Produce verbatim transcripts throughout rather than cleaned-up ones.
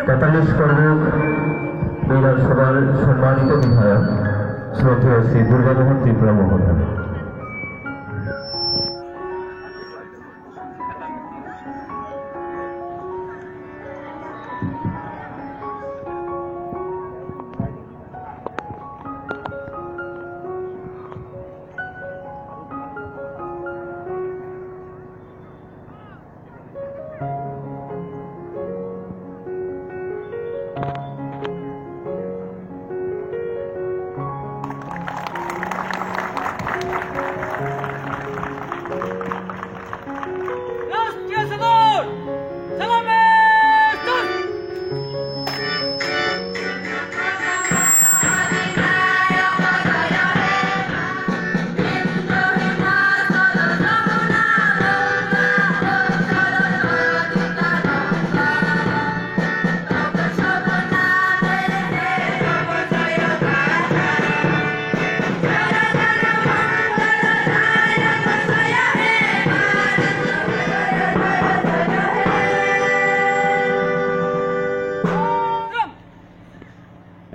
তেতাল্লিশ করবুক বিধানসভার সম্মানিত বিধায়ক শ্রদ্ধেয় শ্রী দুর্গামোহন ত্রিপুরা মহোদয়।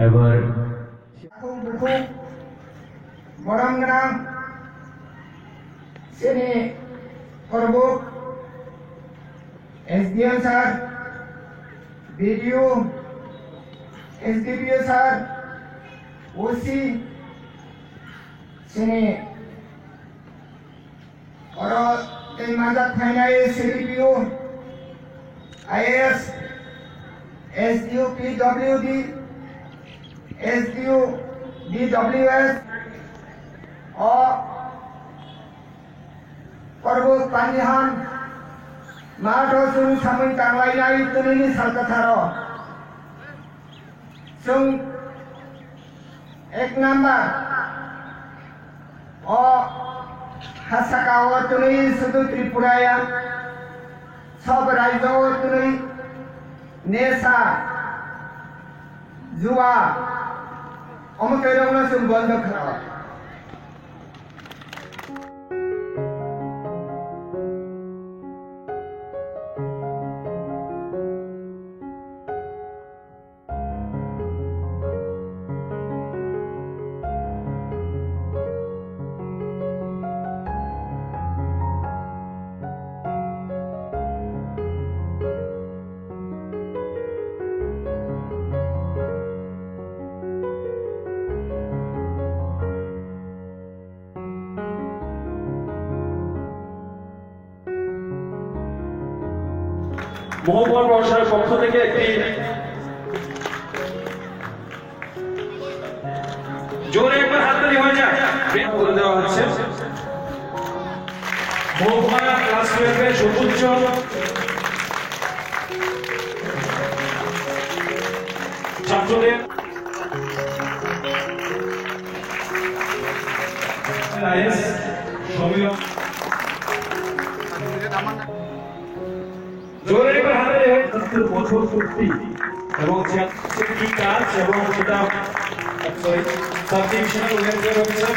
Ebar Takhuk bukhuk borang gwnang chini korbuk S D M sir, B D O, S D P O sir, O C, chini Oro tei manjak phainai C D P O, I A S, S D O P W D, S D O D W S, o Korbo Pandihan matho chwng samwi tanglainai twnwini sal kwtharo. Chwng ek number o ha saka o twnwi sudu Tripura ya, sob rajyo o twnwi nesa, jua, omo twi rokno chwng bondo khlao. মহকুমা প্রশাসনের পক্ষ থেকে একটি জোরে একবার হাততালি হয়ে যায়। করে দেওয়া হচ্ছে। মহকুমা ক্লাস টুয়েলভের সর্বোচ্চ ছাত্রদের আইএস সমীরণ। জোরে একবার হাতে রেখে ছাত্রের বছর পূর্তি এবং সে কি কাজ এবং সেটা, sorry, sub divisional welfare officer.